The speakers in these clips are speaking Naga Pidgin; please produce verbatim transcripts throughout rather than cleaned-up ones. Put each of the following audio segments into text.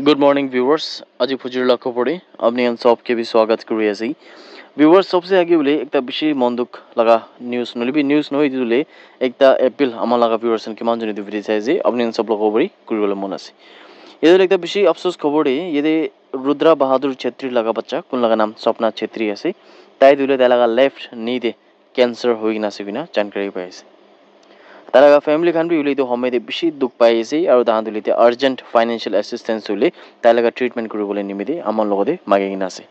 Good morning viewers, aji phujir la khobor te apni khan sob ke bi swagat kuri ase. Viewers, sobse age hoile ekta bishi mon dukh laga news, nohoile bi news nohoi, etu hoile ekta appeal ama laga viewers khan kiman jone etu video sai ase, apni khan sob logo bole kuri bole mon ase. Yate hoile ekta bishi afsos khobor te, yate Rudra Bahadur Chetri laga bacha, kun laga naam Swapna Chetri ase, tai tu hoile tai laga left knee te cancer hoi kena ase koina jankari pai ase. Tai laga family khan bi hoile etu homoy te bishi dukh pai ase, aru tai khan tu hoile urgent financial assistance hoile tai laga treatment kuri bole nimite ama logote magi kena ase.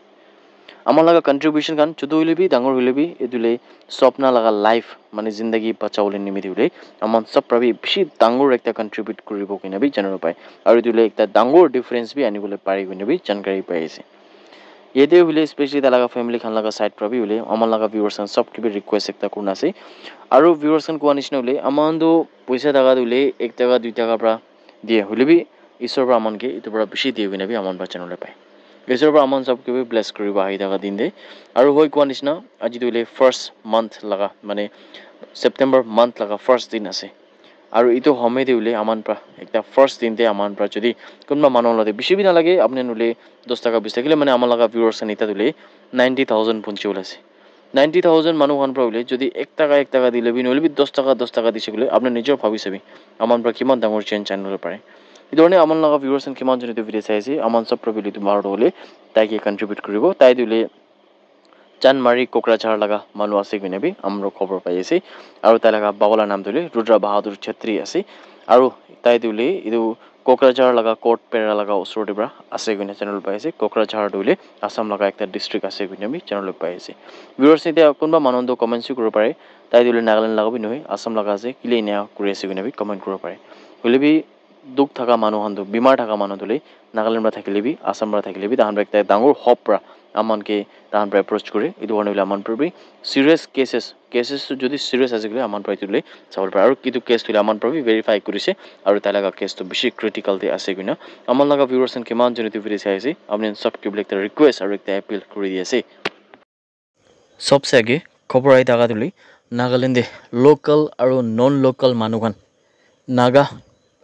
Ama laga contribution khan chutu hoile bi dangor hoile bi etu hoile Swapna laga life mane zindagi bacha bole nimite hoile ama khan sob para bi bishi dangor ekta contribute kuri bo koina bi janibo pai, aru etu hoile ekta dangor difference bi ani bole pare koina bi jankari pai ase. Yate hoile specially tai laga family khan laga side para bi hoile ama laga viewers khan sob ke bi request ekta kurina ase. Aru viewers khan koa nishina hoile ama khan tu poisa thaka tu hoile ek taka dui taka para diye, hoile bi Isor para ama khan ke etu para bishi diye koina bi ama khan para janibole pai. Isor para ama khan sob ke bi bless kuribo ahi thaka din te. Aru hoi koa nishina aji tu hoile first month laga mane September month laga first din ase. Aru etu homoy te hoile ama khan para ekta first din te ama khan para jodi kunba manu logote bishi bi nalage, apni khan hoile dos taka bis thakile mane ama laga viewers khan eta hoile ninety thousand punchi bole ase. Ninety thousand manu khan para hoile jodi ek taka ek taka dile bi nohoile bi dos taka dos taka dise koile apni nijor bhabi sabi ama khan para kiman dangor change ani bole pare. Etu karne ama khan laga viewers khan kiman jone etu video sai ase, ama khan sob para bi etu bahar te hoile tai ke contribute kuribo, tai tu hoile Chanmari Kokrajhar laga manu ase koina bi amra khobor pai ase. Aru tai laga baba la naam tu hoile Rudra Bahadur Chetri ase. Aru tai tu hoile etu Kokrajhar laga court pera laga osor te para ase koina janibole pai ase. Kokrajhar tu hoile Assam laga ekta district ase koina bi janibole pai ase. Viewers, etia kunba manu khan tu comments bi kuribo pare. Tai tu hoile Nagaland laga bi nohoi, Assam laga ase. Kile enia kuri ase koina bi comment kuribo pare. Hoile bi dukh thaka manu khan tu, bimar thaka manu tu hoile Nagaland para thakile bi, Assam para thakile bi, tai khan para ekta dangor hope para ama khan ke tai khan para approach kure. Etu karne hoile ama khan para bi serious cases, cases tu jodi serious ase koile ama khan para etu hoile sabo pare. Aru etu case tu hoile ama khan para bi verify kurise. Aru tai laga case tu bishi critical te ase koina. Ama khan laga viewers khan kiman jone etu video sai ase, apni khan sob ke bole ekta request aru ekta appeal kuri di ase. Sobse age khobor ahi thaka tu hoile Nagaland te local aru non local manu khan, Naga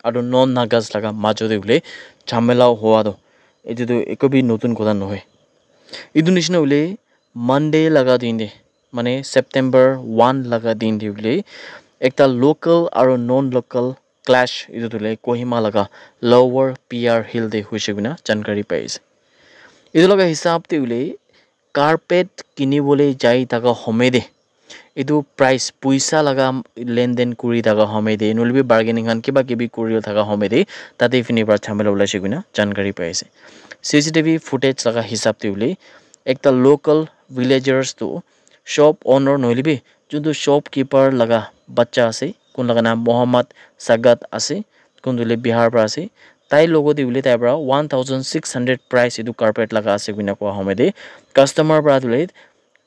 aru non Nagas laga majo te hoile jhamela hua tu etu tu eko bi notun kotha nohoi. Etu nishina hoile Monday laga din te, mane September one laga din te hoile ekta local aru non local clash etu tu hoile Kohima laga Lower P R Hill te hoise koina jankari pai ase. Etu laga hisab te hoile carpet kinibole jai thaka homoy te, etu price, poisa laga lenden kuri thaka homoy te, nohoile bi bargaining khan kiba kibi kuri thaka homoy te, tate phine para jhamela ulaise koina jankari pai ase. C C T V footage laga hisab te hoile ekta local villagers tu shop owner nohoile bi juntu shopkeeper laga bacha ase, kun laga naam Mohammad Sagat ase, kun tu hoile Bihar para ase. Tai logote hoile tai para one thousand six hundred price etu carpet laga ase koina koa homoy te customer para tu hoile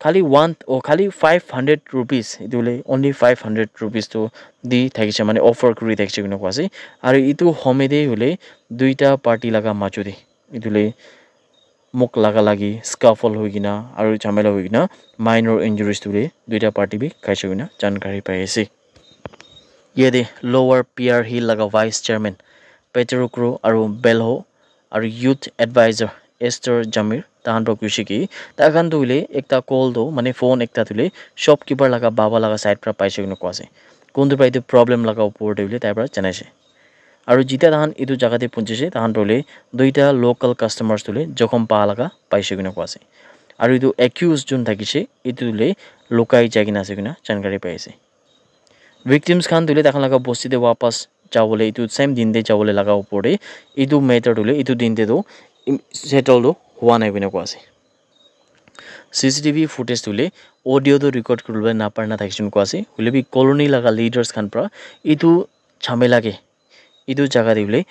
khali one, oh, khali five hundred rupees, etu hoile only five hundred rupees tu di thakise, mane offer kuri thakise koina koa ase. Aru etu homoy te hoile duita party laga majo te etu hoile muk laga lagi scuffle hoi kena aru jhamela hoi kena minor injuries tu hoile duita party bi khaise koina jankari pai ase. Yate Lower P R Hill laga vice chairman Petro Kro aru Belho aru youth advisor Esther Jamir tai khan para koise ki tai khan tu hoile ekta call tu mane phone ekta tu hoile shopkeeper laga baba laga side para paise koina koa ase. Kun tu para etu problem laga upor te hoile tai para janaise. Aru jetia tai khan etu jaga te punchise, tai khan tu hoile duita local customers tu hoile jokhom pa laga paise koina koa ase. Aru etu accused jun thakise, etu tu hoile lukai jai kena ase koina jankari pai ase. Victims khan tu hoile tai khan laga bosti te wapas jabole, etu same din te jabole laga upor te etu matter tu hoile etu din te tu im-, settle tu hua nai koina koa ase. C C T V footage tu hoile audio tu record kuribole napara na thakishe koina koa ase. Hoile bi colony laga leaders khan para etu jhamela ke etu jaga te hoile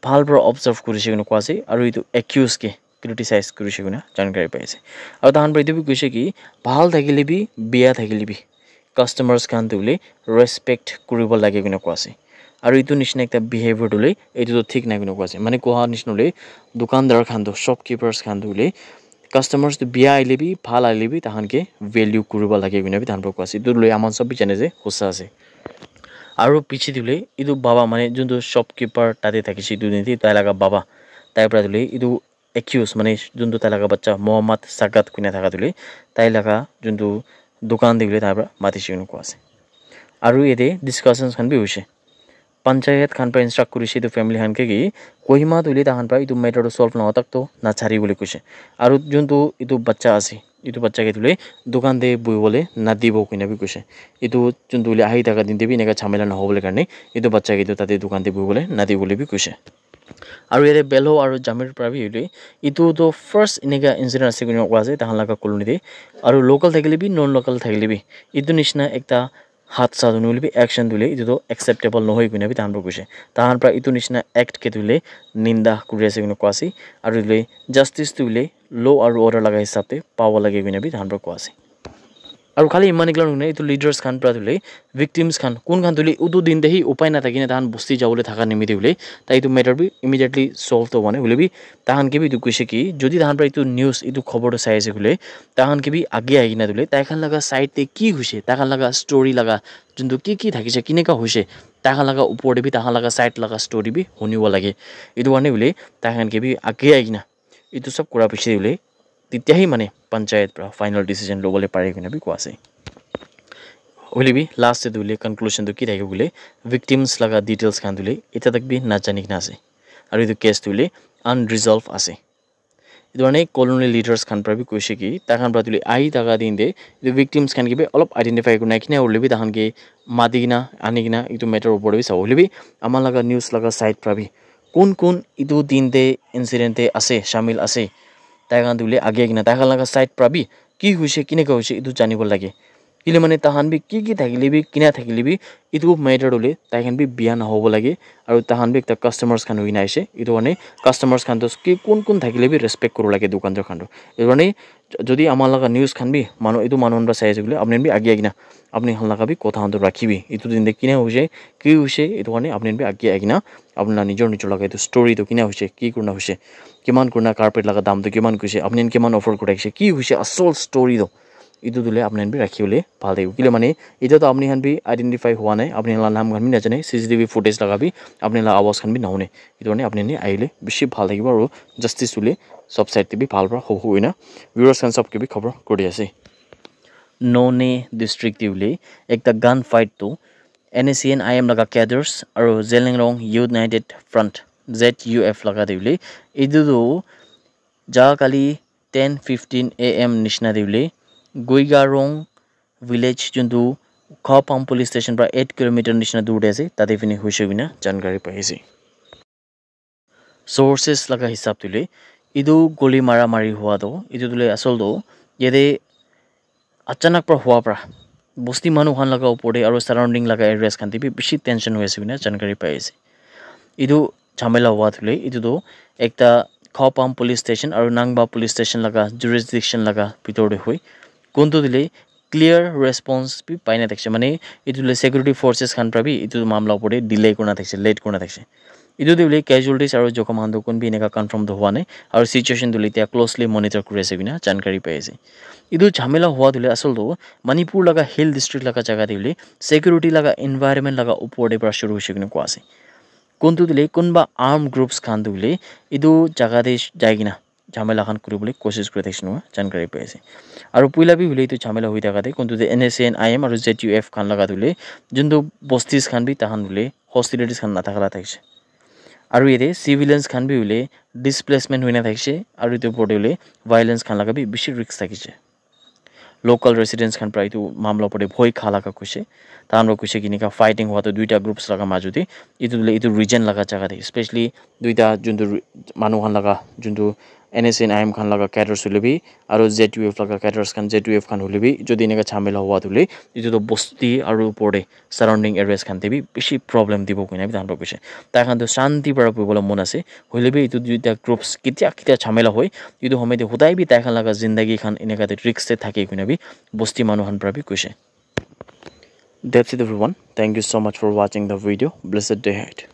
bhal para observe kurishe koina koa ase, aru etu accused ke criticize kurishe koina jankari pai ase. Aru tai khan para etu bi koishe ki bhal thakile bi, bia thakile bi, customers khan tu hoile respect kuribo lage koina koa ase. Aru etu nishina ekta behavior tu hoile etu tu thik nai koina koa ase. Mane koa nishina hoile dukandar khan tu, shopkeepers khan tu hoile customers tu bia ahile bi, bhal ahile bi, tai khan ke value kuribo lage koina bi tai khan para koa ase. Etu tu hoile aman sob bi jane ase, hosa ase. Aru piche te hoile etu baba, mane juntu shopkeeper tate thakishe etu din te, tai laga baba, Tai para tu hoile etu accused mane juntu tai laga bacha Muhammad Sagat koina thaka tu hoile tai laga juntu dukan te hoile tai para mati se koina koa ase. Aru yate discussions khan bi hoise. Panchayat khan para instruct kurise etu family khan ke ki Kohima tu hoile tahan para etu matter tu solve nohoa tak to nachari bole koise. Aru juntu etu bacha ase, etu bacha ke tu hoile dukan te bohi bole nadibo koina bi koise. Etu juntu hoile ahi thaka din te bi eneka jhamela nohobo le karne etu bacha ke tu tate dukan te bohi bole nadi bole bi koise. Aru yate Belho aru Jamir para bi hoile etu tu first eneka incident ase koina koa ase tahan laga colony te. Aru local thakile bi non local thakile bi etu nishina ekta hadsa tu nohoile bi action tu hoile etu tu acceptable nohoi koina bi tahan para koise. Tahan para etu nishina act ke tu hoile ninda kuri ase koina koa ase. Aru hoile justice tu hoile law aru order laga hisab te pabo lage koina bi tahan para koa ase. Aru khali iman ekla nohoi na etu leaders khan para tu hoile victims khan kun khan tu hoile utu din te hi upai na thaki na tahan bosti jabo le thaka nimite hoile tai etu matter bi immediately solve to hobo nai. Hoile bi tahan ke bi etu koise ki jodi tahan para etu news etu khobor tu sai ase koile tahan ke bi age ahi kena tu hoile tai khan laga side te ki hoise, tai khan laga story laga juntu ki ki thakise, kineka hoise, tai khan laga upor te bi tai khan laga side laga story bi hunibo lage. Etu karne hoile tai khan ke bi age ahi kena etu sob kura piche te hoile tetya hi mane panchayat para final decision lobole pare koina bi koa ase. Hoile bi last te tu hoile conclusion tu ki thake koile victims laga details khan tu hoile eta tak bi najani kena ase. Aru etu case tu hoile unresolved ase. Etu karne colony leaders khan para bi koise ki tai khan para tu hoile ahi thaka din te etu victims khan ke bi olop identify kurina kina hoile bi tai khan ke mati kena ani kena etu matter upor te bi sabo. Hoile bi ama laga news laga side para bi kun kun etu din te incident te ase, shamil ase, tai khan tu hoile age kena tai khan laga side para bi ki hoise, kineka hoise etu janibo lage. Kile mane tahan bi ki ki thakile bi, kina thakile bi, etu matter tu hoile tai khan bi biya nahobo lage. Aru tahan bi ekta customers khan hoikena aise. Etu karne customers khan tu ki kun kun thakile bi respect kuro lage dukan jar khan tu. Etu karne jodi ama laga news khan bi manu, etu manu khan para sai ase koile apni khan bi age ahi kena apni khan laga bi kotha khan tu rakhibi. Etu din te kina hoise, ki hoise, etu karne apni khan bi age ahi kena apni la nijor nijor laga etu story tu kina hoise, ki kurina hoise, kiman kurina carpet laga dam tu kiman koise, apni khan kiman offer kuri thakise, ki hoise asol story tu etu tu hoile apni khan bi rakhi bole bhal thakibo. Kile mane eta tu apni khan bi identify hua nai, apni khan la naam khan bi najane, C C T V footage laga bi apni la awaz khan bi nahune. Etu karne apni khan ahile bishi bhal thakibo aru justice hoile sob side te bi bhal para hobo koina viewers khan sob ke bi khobor kuri ase. Noney district te hoile ekta gun fight tu N S C N I M laga cadres aru Zeliangrong United Front Z U F laga te hoile etu tu ja kali ten fifteen A M nishina te hoile Guigarong village juntu Khawpam police station para eight kilometer nishina dur te ase, tate fini hoise koina jankari pai ase. Sources laga hisab te hoile etu goli mara mari hua tu etu tu hoile asol tu yate achanak para hua para bosti manu khan laga upor te aru surrounding laga areas khan te bi bishi tension hoi ase koina jankari pai ase. Etu jhamela hua tu hoile etu tu ekta Khawpam police station aru Nangba police station laga jurisdiction laga bitor te hoi. Kuntu tu hoile clear response bi pai na thakise, mane etu hoile security forces khan para bi etu mamla upor te delay kurina thakise, late kurina thakise. Etu te hoile casualties aru jokhom khan tu kun bi eneka confirm tu hua nai aru situation tu hoile etia closely monitor kuri ase koina jankari pai ase. Etu jhamela hua tu hoile asol tu Manipur laga hill district laga jaga te hoile security laga environment laga upor te para shuru hoise koina koa ase. Kuntu tu hoile kunba armed groups khan tu hoile etu jaga te jai kena jhamela khan kuri bole koshish kuri thakishe koina jankari pai ase. Aru puila bi hoile etu jhamela hoi thaka te kuntu te N S C N I M aru Z U F khan laga tu hoile juntu bostis khan bi tahan hoile hostilities khan nathaka la thakishe. Aru yate civilians khan bi hoile displacement hoina thakishe aru etu opor te hoile violence khan laga bi bishi risk thakishe. Local residents khan para etu mamla opor te bhoi kha laga koishe. Tahan para koishe ki enika fighting hua tu duita groups laga majo te etu hoile etu region laga jaga te, especially duita juntu re-, manu khan laga juntu N S C N I M khan laga cadres hoile bi aru Z U F laga cadres khan, Z U F khan hoile bi jodi enika jhamela hua tu hoile etu tu bosti aru opor te surrounding areas khan te bi bishi problem dibo koina bi tahan para koishe. Tai khan tu shanti para buhi bole mon ase, hoile bi etu duita groups ketia ketia jhamela hoi, etu homoi te hudai bi tai khan laga zindagi khan enika te risk te thake koina bi bosti manu khan para bi koishe. That's it everyone. Thank you so much for watching the video. Blessed day ahead.